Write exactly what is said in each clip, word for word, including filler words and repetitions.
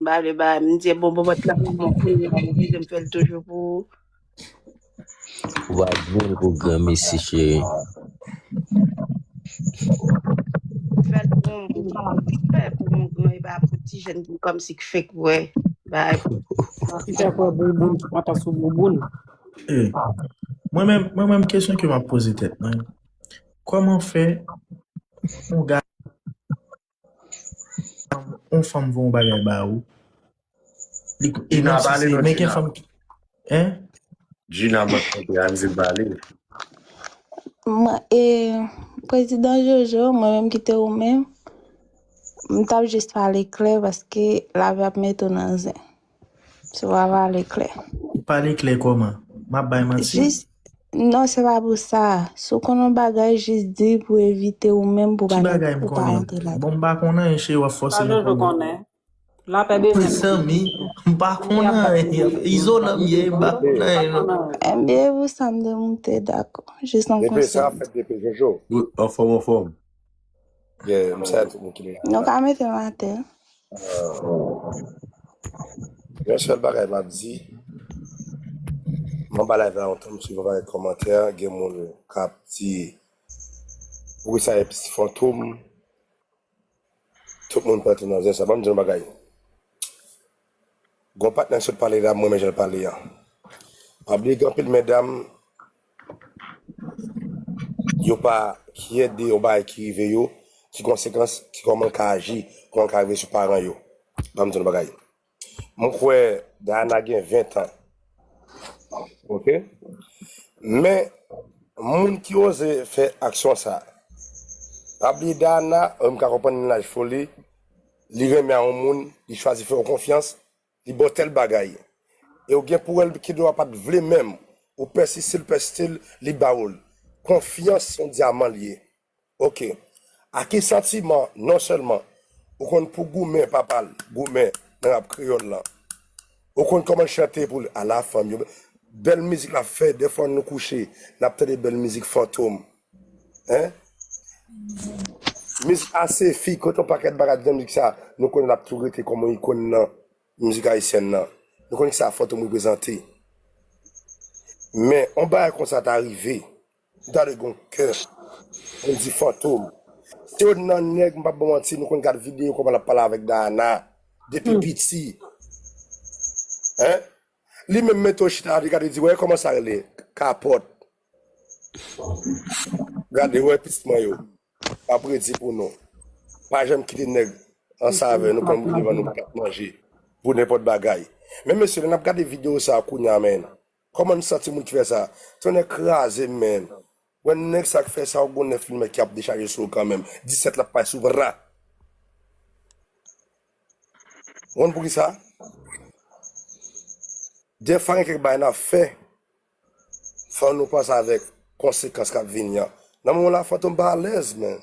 M pa vle ba, m di, bon, bon, bon, la, bon, bon, kounye a, m fè l toujou pou ou. Ou pa jwenn pou granmesi, cheri. Fè l pou yon moun. Fè l pou yon gran, e pa pou ti jèn ki kòmsi k fenk wè. Bay. Ki fè kwè bouboun, pata sou bouboun. Mwen menm, mwen menm, kesyon ke m ap poze tèt mwen, kòman fè yon gars yon fanm fè yon bagay ba ou. Li e menm si se men gen fanm ki. Hein? Gina mwen kontre a di l pale. Mwen, e, Prezidan Jojo, mwen menm ki te ou menm, m t ap jis pale klè paske lavi ap mete w nan zen. Si w pa pale klè. Ou pale klè kòman? M ap bay manti? Jis, non, se pa pou sa. Si w konn yon bagay, jis di pou evite ou menm pou Ki bagay m konnen? Bon, m pa konnen, cheri, w ap fòse m pou mwen. Lapè demen. Mezanmi, m pa konnen anyen. Izolan m ye, m pa konnen anyen, non. Ebyen, e pou sa m te moute, dakò. Jis yon konsèy. Depi sa ap fèt depi Jojo. Anfòm, anfòm. Yeah, m salye tout moun ki la. Nou ka mete m atè. Yon sèl bagay m ap di, m anba live la lontan, m swiv yon pakèt kòmantè, gen moun k ap di, poukisa epi Fantom, tout moun pran tou nan zen sa. Ban m di yon bagay. Gon patnè sot pale la, mwen men jan l pale a. Pa bliye gen anpil medam, yo pa kyè de yon bagay ki rive yo, ki konsekans, ki kòman l ka aji, kòman l ka rive sou paran yo. Ban m di yon bagay. Mwen kwè Diana gen ven tan. Oke? Men, moun ki oze fè aksyon sa, pa bliye Diana, m ka konprann li nan laj foli, li renmen a yon moun, li chwazi fè w konfyans, li ba w tèl bagay. E w gen pou wè l ki dwa pa t vle menm, ou pèsiste, l pèsiste, li ba w l. Konfyans se yon dyaman li ye. Oke. A ki santiman, non sèlman ou konn pou goumen papa l, goumen nan rap kreyòl lan. Ou konn kòman l chante pou l, ala fanm yo. Bèl mizik l ap fè, dèfwa nou kouche, n ap tande bèl mizik Fantom. Hein? Mizik Asefi, kote yon pakèt bagay nan mizik sa, nou konnen l ap tou rete kòm yon ikòn nan mizik ayisyèn nan. Nou konnen ki sa Fantom reprezante. Men, yon bagay konsa ta rive, m ta dwe gen yon kè pou m di Fantom. Se yon nan nèg, m p ap ba w manti, nou konn gad videyo kòman l ap pale avèk Diana depi piti. Hein? Li menm mete w chita, li gade di, wè kòman sa rele, kapòt. Gade, wè pitit mwen yo. M ap redi pou nou. Pa janm kite nèg ansanm avè nou, pran bout devan nou, pou n ap manje. Pou nenpòt bagay. Men mesye, lè n ap gade videyo sa a kounye a, men. Kòman n santi moun ki fè sa? Tonnè kraze m, men. Wè nèg sa k fè sa, ou gon nèf millimèt ki ap dechaje sou ou kanmenm. Disèt l ap pase sou bra. Ou konn poukisa? Dèfwa gen kèk bagay n ap fè, fò nou panse avèk konsekans k ap vini an. Nan moman la, Fantom pa alèz, men.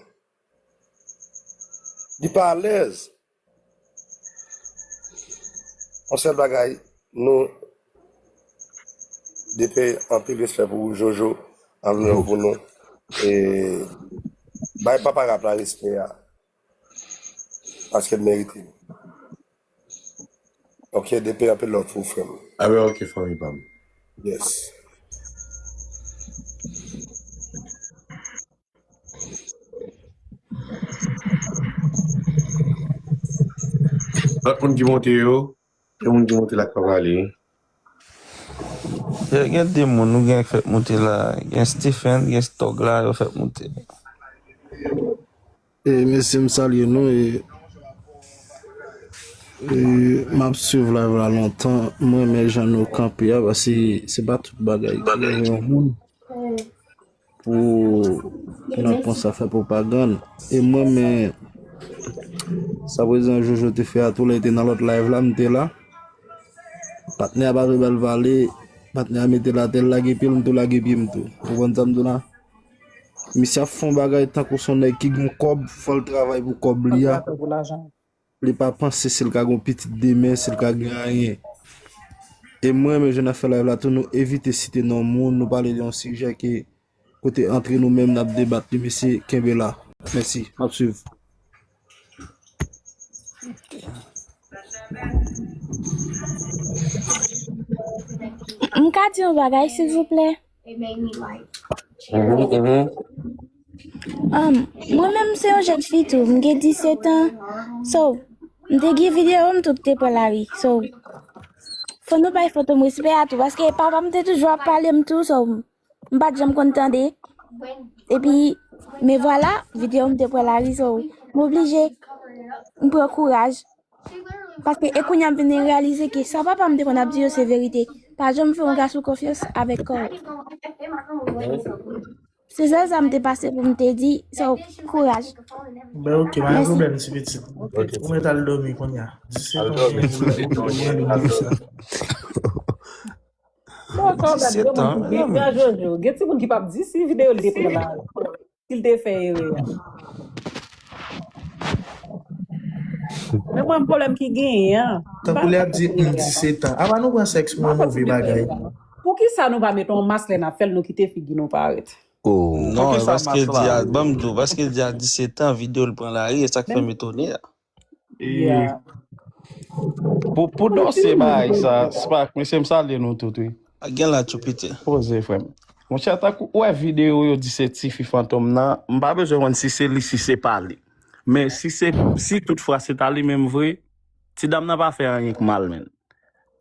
Li pa alèz. Yon sèl bagay, nou, depi anpil respè pou ou, Jojo, anpil love pou nou. E bay papa rap la respè a. Paske l merite l. Ok, depi anpil love pou ou, frè m. Amen, ok, fanmi pa m. Yes. Lòt moun ki monte yo, gen moun ki monte la k pa pale. Gen, gen de moun, nou gen k fèk monte la. Gen Stephen, gen Stog la, yo fèk monte. E mesye, m salye nou e, e m ap swiv live la lontan. Mwen renmen jan nou kanpe a, paske se pa tout bagay ki leve yon moun pou, pou nan konsa fè pwopagann. E mwen, men sa prezidan Jojo te fè a tou, lè te nan lòt live la, m te la. Patnè a pa vle ba l vale, patnè a mete l atè, l lage pye l, m tou lage pye m tou. Ou konprann sa m di w la? Misye ap fè yon bagay tankou se yon nèg ki gen yon kòb, fò l travay pou kòb li a. Li pa panse si l ka gen yon pitit demen, si l ka gen anyen. E mwen, men jan n ap fè live la tou, nou evite site non moun, nou pale de yon sijè ke kote antre nou menm n ap debat li, mesye, kenbe la. Mèsi, m ap swiv. M ka di yon bagay, silvouplè? Mhm, mhm. Um, mwen menm se yon jèn fi tou, m gen disèt an. So, m te gen videyo m tou ki te pran lari. So, fò nou bay Fantom respè a tou, paske papa m te toujou ap pale m tou, so, m pa t janm konn tande. Epi, me vwala, videyo m te pran lari, so, m oblije, m pran kouraj. Paske e kounye a m vin reyalize ke sa papa m te konn ap di yo se verite. Pa janm fè yon gason konfyans avèk kò w. Se sèl sa m te pase pou m te di, so, kouraj. Ben ok, pa gen pwoblèm ti pitit. Ou mèt al dòmi kounye a. Disèt an. Bon, sa w gade, gen moun ki byen jan Jojo. Gen timoun ki p ap di si videyo l te pran la, si l te fè erè a. Men mwen, pwoblèm ki genyen an, m pa Tankou lè ap di m disèt an. Apa nou pran sèks pou yon move bagay? Poukisa nou pa mete yon mas lè n ap fè l, nou kite figi nou parèt? Non, e paske l di a, ban m di w, paske l di a disèt an, videyo l pran lari, e sa k fè m etone a. Yeah. Pou, pou dosye bagay sa, Spark, mesye, m salye nou tout, wi. Gen la Jupiter. Poze, frè m. Monchè, tankou ou wè videyo yo di se tifi Fantom nan, m pa bezwen konn si se li, si se pa li. Men si se, si toutfwa se ta li menm vre, ti dam nan pa fè anyen k mal, menn.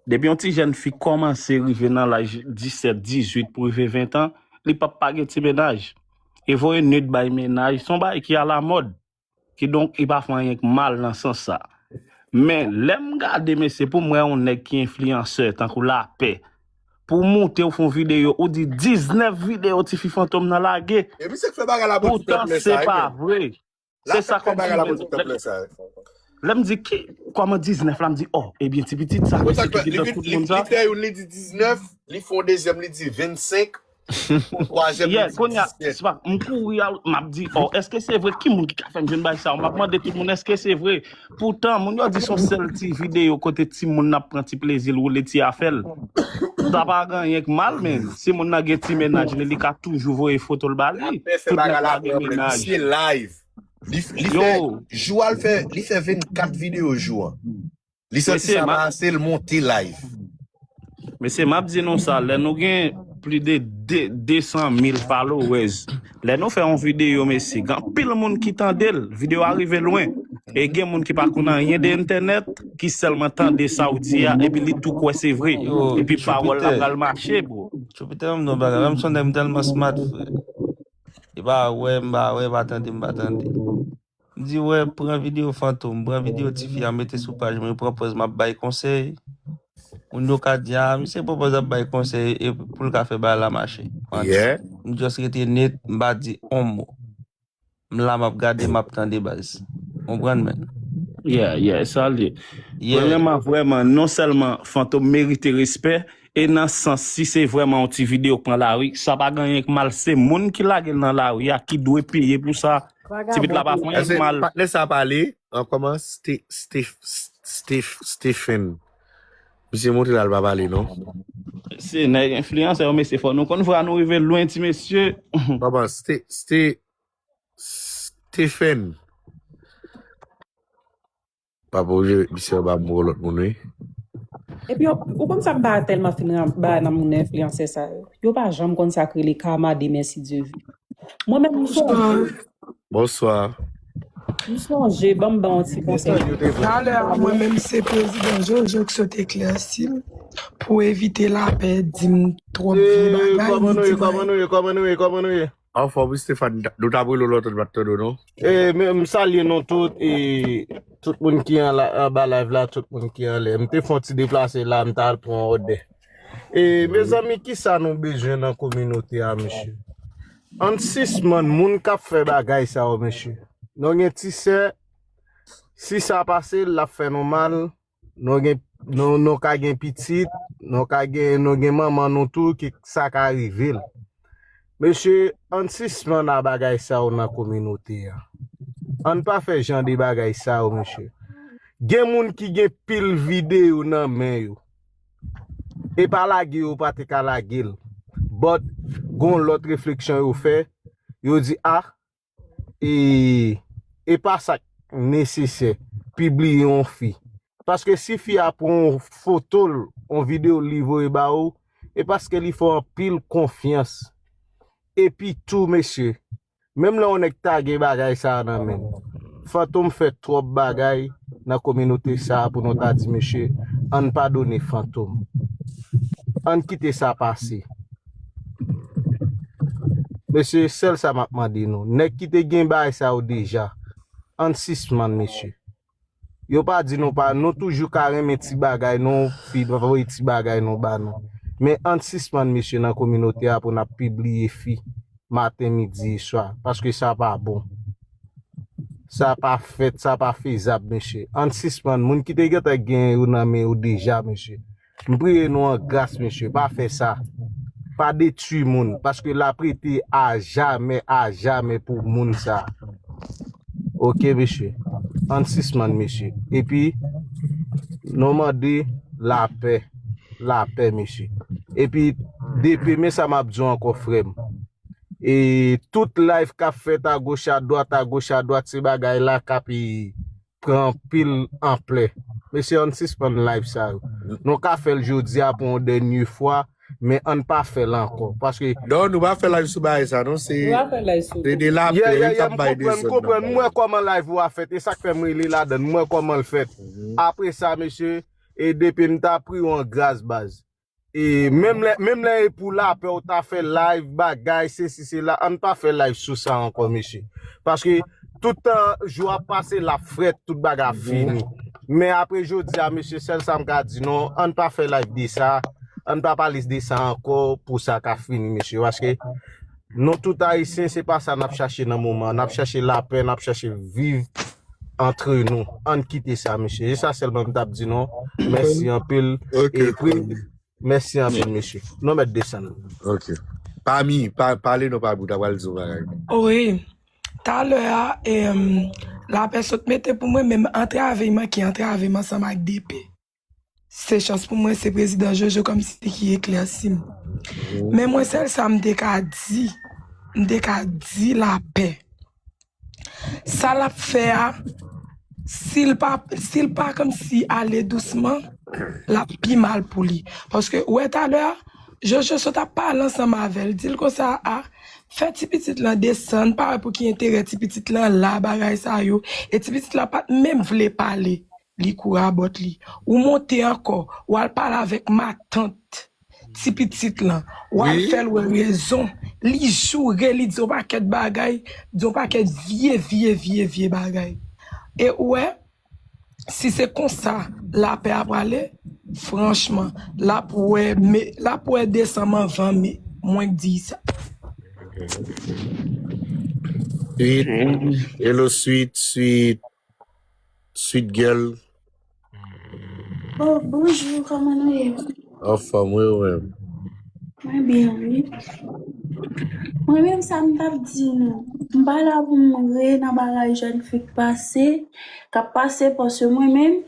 Depi yon ti jèn fi kòmanse rive nan laj disèt, dizuit pou rive ven an, li p ap pa gen ti mennaj. E voye nude bay mennaj, se yon bagay ki alamòd. Kidonk, li pa fè anyen k mal nan sans sa. Men, lè m gade, mesye, pou m wè yon nèg ki enfliyansè, tankou Lapè, pou w monte w fè yon videyo, ou di diznèf videyo tifi Fantom nan lage. E misye k fè bagay la pou ti pèp Poutan, lè se sa, wi, pa menn. vre. Se Lapè sa k fè bagay la pou ti pèp kòmanse. Lè sa, wi. Lè m di ki, kòman diznèf la, m di, oh, ebyen, ti pitit sa, Konsa mesye ki k fè, li gentan vin, tout li, moun li sa. fè youn, li di diznèf, li fè yon dezyèm, li di vennsenk, yon twazyèm, Yeah, li di kounye a, disèt. se pa, m kouri al, m ap di, oh, èske se vre? Ki moun ki ka fè m jwenn bagay sa yo? M ap mande tout moun, èske se vre? Poutan, moun yo di se yon sèl ti videyo kote timoun ap pran ti plezi l, woule ti afè l. Sa pa gen anyen k mal, men si moun nan gen ti mennaj li, li ka toujou voye foto l ba li. Lapè fè Tout bagay nèg la pa gen vrèman, men mennaj. misye live. Li, li fè, Yo, jou a l fè, li fè vennkat videyo jou an. Li santi mesye, sa m ap, pa ase, l monte live. mesye, m ap di nou sa, lè nou gen plis de de, de san mil followers, lè nou fè yon videyo, mesye, gen anpil moun ki tande l, videyo a rive lwen. E gen moun ki pa konn anyen de entènèt, ki sèlman tande sa w di a, epi li tou kwè se vre. Yo, Epi pawòl la Jupiter. Pral mache, bro. Jupiter, m nan bagay, menm si w nèg m tèlman smart, frè. E pa wè, m pa wè, pa tande, m pa tande. M di, wè, pran videyo Fantom, pran videyo tifi a, mete sou paj mwen, pran pòz m ap bay konsèy. Moun yo ka di, ah, misye pran pòz ap bay konsèy e pou l ka fè bagay la mache. Manti. Yeah. M just rete net, m pa di on mo. M la, m ap gade, m ap tande, baz. Konprann, men. Yeah, yeah, sa l ye. Yeah. Premyèman, vrèman, non sèlman Fantom merite respè, e nan sans, si se vrèman yon ti videyo k pran lari, sa pa gen anyen k mal, se moun ki lage l nan lari a ki dwe peye pou sa. Ti pitit la pa fè anyen k Èske mal. Patnè sa pale an kòman Ste- Steph- Steph- Stephen? Misye montre la, l pa pale, non. Se nèg enfliyansè yo, mesye, fò nou konn vwa nou rive lwen, ti mesye. Kòman Ste- Ste- Stephen? Pa pou je misye anba mwen lòt moun, wi. Epi, yo, ou konn sa m pa tèlman fin ran- ba nan moun enfliyansè sa yo. Yo pa janm konn sa k rele karma demen si Dye vle. Mwen menm, m sonje, Bonswa. m sonje, ban m ba yon ti konsèy. Talè a, mwen menm se prezidan Jojo ki sot eklèsi m pou evite Lapè di m twòp vye Eh, bagay, kòman li nou di ye, bagay. Kòman nou ye, kòman nou ye, kòman nou ye? Anfòm, wi, Stefan, nou t ap rele w lontan, nou pa t tande w, non? E, men, m salye nou tout, e, tout moun ki an la, anba live la, tout moun ki anlè. M te fè yon ti deplase la, m t al pran òdè. E, mezanmi, kisa nou bezwen nan kominote a, mesye? Ann sispann moun k ap fè bagay sa yo, mesye. Nou gen ti sè, si sa pase, l ap fè nou mal. Nou gen, nou, nou ka gen pitit, nou ka gen, nou gen manman nou tou ki sa ka rive l. Mesye, ann sispann a bagay sa yo nan kominote a. Ann pa fè jan de bagay sa yo, mesye. Gen moun ki gen pil videyo nan men yo. E pa lage yo pa te ka lage l. But, gon lòt refleksyon yo fè, yo di, ah, e, e pa sa k nesesè, pibliye yon fi. Paske si fi a pran yon foto l, yon videyo li voye ba ou, e paske li fè w anpil konfyans. Epi tou, mesye, menm lè yon nèg ta gen bagay sa a nan men l, Fantom fè twòp bagay nan kominote sa a pou nou ta di, mesye, ann padone Fantom. Ann kite sa pase. Mesye, sèl sa m ap mande nou. Nèg ki te gen bagay sa yo deja, ann sispann, mesye. Yo pa di nou pa, nou toujou ka renmen ti bagay, nou fi voye ti bagay nou ba nou. Men ann sispann, mesye, nan kominote a pou n ap pibliye fi maten, midi e swa, paske sa pa bon. Sa pa fèt, sa pa fezab, mesye. Ann sispann, moun ki te gentan gen yo nan men yo deja, mesye. M priye nou an gras, mesye, pa fè sa. Pa detwi moun, paske l ap rete a jamè, a jamè pou moun sa. Oke, mesye. Ann sispann, mesye. Epi, nou mande lapè. Lapè, mesye. Epi, D P, men sa m ap di w ankò, frè m. E tout live k ap fèt agoch adwat, agoch adwat, se bagay la k ap, e, pran anpil anplè. Mesye, ann sispann live sa yo. Nou ka fè l jodi a pou yon dènye fwa, men ann pa fè l ankò. Paske Non, nou pa fè live sou bagay sa, non. Se, Nou pa fè live sou se de lapè, Yeah, yeah, wi, k yeah, ap m bay konprann, m dezòd nan konprann. M bagay. Wè kòman live ou a fèt. E sa k fè m rele ladann. M wè kòman l fèt. Mhm. Apre sa, mesye, e depi m ta priye w an gras, baz. E menm lè, menm lè e pou lapè ou ta fè live, bagay, sesi, sela, ann pa fè live sou sa ankò, mesye. Paske tout tan jou ap pase, l ap frèt, tout bagay ap fini. Men apre jodi a, mesye, sèl sa m ka di nou, ann pa fè live de sa, ann pa pale de sa ankò pou sa ka fini, mesye. Paske nou tout Ayisyen, se pa sa n ap chache nan moman an. N ap chache lapè, n ap chache viv antre nou. Ann kite sa, mesye. E sa sèlman m t ap di nou. Mèsi anpil. Ok, E pri- Mèsi anpil, mesye. Nou mèt desann. Ok. Pami, pa, pale non, Pami, ta pral di yon bagay. Wi. Talè a, em, lapè sot mete pou mwen, men m antrave, m manke antrave m ansanm ak D P. Se chans pou mwen, se prezidan Jojo kòmsi ki eklèsi m. Men mwen, sèl sa m te ka di, m te ka di lapè. Sa l ap fè a, si l pa, si l pa kòmsi ale dousman, l ap pi mal pou li. Paske, ou wè talè a, Jojo sot ap pale ansanm avè l, di l konsa, a, fè ti pitit lan desann, pa wè pou ki enterè ti pitit lan la, bagay sa yo. E ti pitit lan pa t menm vle pale, li kou rabòt li. Ou monte ankò, ou al pale avèk matant ti pitit lan, w al Wi. fè l wè rezon. Li joure, li di yon pakèt bagay, di yon pakèt vye, vye, vye, vye bagay. E ou wè, si se konsa lapè a prale, franchman, l ap wè, me, l ap wè desanm anvan me, mwen k di sa. Sweet. Hello, Sweet, Sweet. Sweet girl. Oh, bonjou, kòman nou ye? Anfòm, wi, ou menm? Mwen byen, wi. Mwen menm, sa m t ap di nou, m pa la pou m re nan bagay jèn fi k pase, k ap pase, paske mwen menm,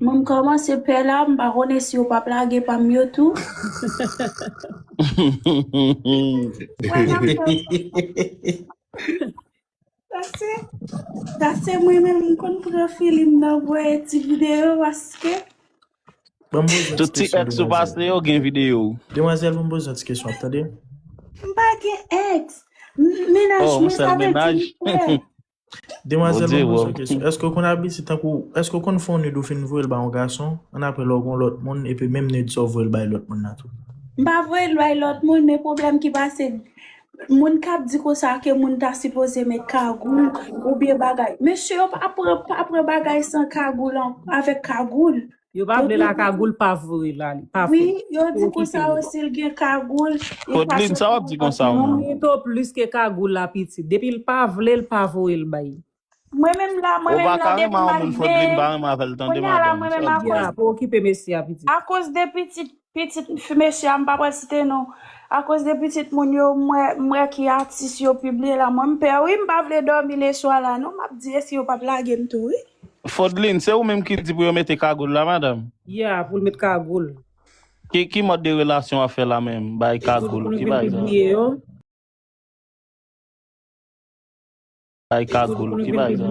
mwen m kòmanse pè la, m pa konnen si yo p ap lage pa m yo tou. Mwen, m ap Sa se, sa se mwen menm, m konn pran filim nan voye ti videyo paske Ban m poze yon Tout ti ti kesyon, ex ou demwazèl. Pase yo gen videyo. Demwazèl, ban m poze yon ti kesyon, ap tande? M pa gen ex. M- Mennaj Oh, ou mwen, sèl sa vle di mennaj? m frè. Demwazèl, Bondye, ban m poze yon kesyon. Èske w konn abitye tankou, èske w konn fè yon nid ou fin voye l ba yon gason, ann apre lè w gon lòt moun, epi menm nid sa w voye l bay lòt moun nan tou? M pa voye l bay lòt moun, men pwoblèm ki pase, moun k ap di konsa ke moun ta sipoze met kagoul oubyen bagay. Mesye yo pa pran, pa pran bagay san kagoul an, avèk kagoul. Yo pa Yo vle la toujou kagoul, pa voye la, li pa Wi, fè. yo di Yo konsa kite yo. Osi l gen kagoul, li pa Fodlin, sa w ap di konsa, non. Li to plis ke kagoul la, pitit. Depi l pa vle, l pa voye l bay. Mwen menm la, mwen Ou menm pa la, ka depi renmen m yon moun, Fodlin, pa renmen avè l, tande, kounye a la, madanm. Mwen menm, akoz, pa okipe mesye a, pitit. Akoz de pitit, pitit f- mesye a, m pa pral site non. Akoz de pitit moun yo, m wè, m wè ki atis yo pibliye la, mwen m pè, wi, m pa vle dòmi leswa la, non, m ap di, e si yo p ap lage m tou, wi. Fodlin, se ou menm ki di pou yo mete kagoul la, madanm? Yeah, pou l met kagoul. Ki, ki mòd de relasyon w ap fè la menm, bay kagoul, ki bagay sa? Bay kagoul, ki bagay sa?